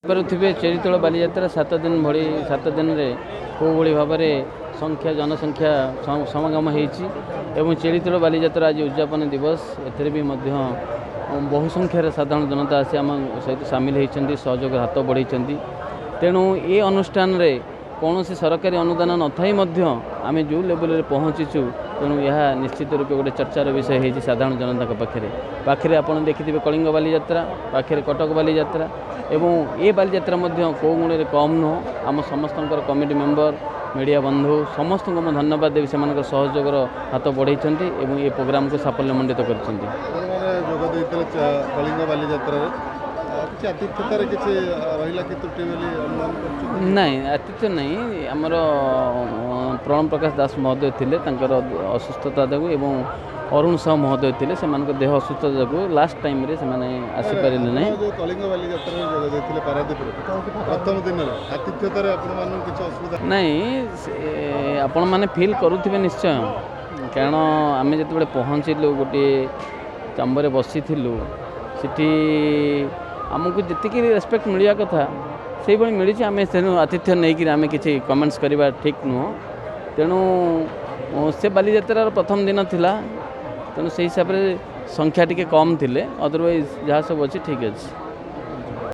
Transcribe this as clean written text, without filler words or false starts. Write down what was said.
ପାରୁଥିବେ, ଚେରିତଳ ବାଲିଯାତ୍ରା 7 ଦିନ ଭଳି, 7 ଦିନରେ କେଉଁଭଳି ଭାବରେ ସଂଖ୍ୟା, ଜନସଂଖ୍ୟା ସମାଗମ ହେଇଛି ଏବଂ ଚେରିତଳ ବାଲିଯାତ୍ରା ଆଜି ଉଦଯାପନ ଦିବସ। ଏଥିରେ ବି ମଧ୍ୟ ବହୁ ସଂଖ୍ୟାରେ ସାଧାରଣ ଜନତା ଆସି ଆମ ସହିତ ସାମିଲ ହେଇଛନ୍ତି, ସହଯୋଗର ହାତ ବଢ଼େଇଛନ୍ତି। ତେଣୁ ଏ ଅନୁଷ୍ଠାନରେ କୌଣସି ସରକାରୀ ଅନୁଦାନ ନଥାଇ ମଧ୍ୟ ଆମେ ଯେଉଁ ଲେବୁଲରେ ପହଞ୍ଚିଛୁ, ତେଣୁ ଏହା ନିଶ୍ଚିତ ରୂପେ ଗୋଟେ ଚର୍ଚ୍ଚାର ବିଷୟ ହେଇଛି ସାଧାରଣ ଜନତାଙ୍କ ପାଖରେ। ପାଖରେ ଆପଣ ଦେଖିଥିବେ କଳିଙ୍ଗ ବାଲିଯାତ୍ରା, ପାଖରେ କଟକ ବାଲିଯାତ୍ରା ଏବଂ ଏ ବାଲିଯାତ୍ରା ମଧ୍ୟ କେଉଁ ଗୁଣରେ କମ୍ ନୁହଁ। ଆମ ସମସ୍ତଙ୍କର କମିଟି ମେମ୍ବର, ମିଡ଼ିଆ ବନ୍ଧୁ ସମସ୍ତଙ୍କୁ ମୁଁ ଧନ୍ୟବାଦ ଦେବି। ସେମାନଙ୍କର ସହଯୋଗର ହାତ ବଢ଼େଇଛନ୍ତି ଏବଂ ଏ ପ୍ରୋଗ୍ରାମକୁ ସାଫଲ୍ୟମଣ୍ଡିତ କରିଛନ୍ତି। ଆପଣମାନେ ଯୋଗ ଦେଇଥିଲେ କଳିଙ୍ଗ ବାଲିଯାତ୍ରାରେ, କିଛି ଆତିଥ୍ୟତାରେ କିଛି ରହିଲା କି ତ୍ରୁଟି ବୋଲି ଅନୁମାନ କରୁଛନ୍ତି? ନାଇଁ, ଆତିଥ୍ୟ ନାହିଁ। ଆମର ପ୍ରଣବ ପ୍ରକାଶ ଦାସ ମହୋଦୟ ଥିଲେ, ତାଙ୍କର ଅସୁସ୍ଥତା ଯୋଗୁଁ ଏବଂ ଅରୁଣ ସାହୁ ମହୋଦୟ ଥିଲେ, ସେମାନଙ୍କ ଦେହ ଅସୁସ୍ଥତା ଯୋଗୁଁ ଲାଷ୍ଟ ଟାଇମ୍ରେ ସେମାନେ ଆସିପାରିଲେ ନାହିଁ। ଆପଣ ଯେଉଁ କଳିଙ୍ଗ ବାଲିଯାତ୍ରାରେ ଯୋଗ ଦେଇଥିଲେ ପାରାଦୀପରେ, ପ୍ରଥମ ଦିନରେ ଆତିଥ୍ୟତାରେ ଆପଣମାନଙ୍କୁ କିଛି ଅସୁବିଧା? ନାଇଁ, ଆପଣମାନେ ଫିଲ୍ କରୁଥିବେ ନିଶ୍ଚୟ। କାରଣ ଆମେ ଯେତେବେଳେ ପହଞ୍ଚିଲୁ, ଗୋଟିଏ ଚାମ୍ବରରେ ବସିଥିଲୁ, ସେଠି ଆମକୁ ଯେତିକି ରେସପେକ୍ଟ ମିଳିବା କଥା ସେଇଭଳି ମିଳିଛି। ଆମେ ତେଣୁ ଆତିଥ୍ୟ ନେଇକିରି ଆମେ କିଛି କମେଣ୍ଟସ୍ କରିବା ଠିକ୍ ନୁହଁ। ତେଣୁ ସେ ବାଲିଯାତ୍ରାର ପ୍ରଥମ ଦିନ ଥିଲା, ତେଣୁ ସେଇ ହିସାବରେ ସଂଖ୍ୟା ଟିକେ କମ୍ ଥିଲେ। ଅଦରୱାଇଜ୍ ଯାହା ସବୁ ଅଛି ଠିକ୍ ଅଛି।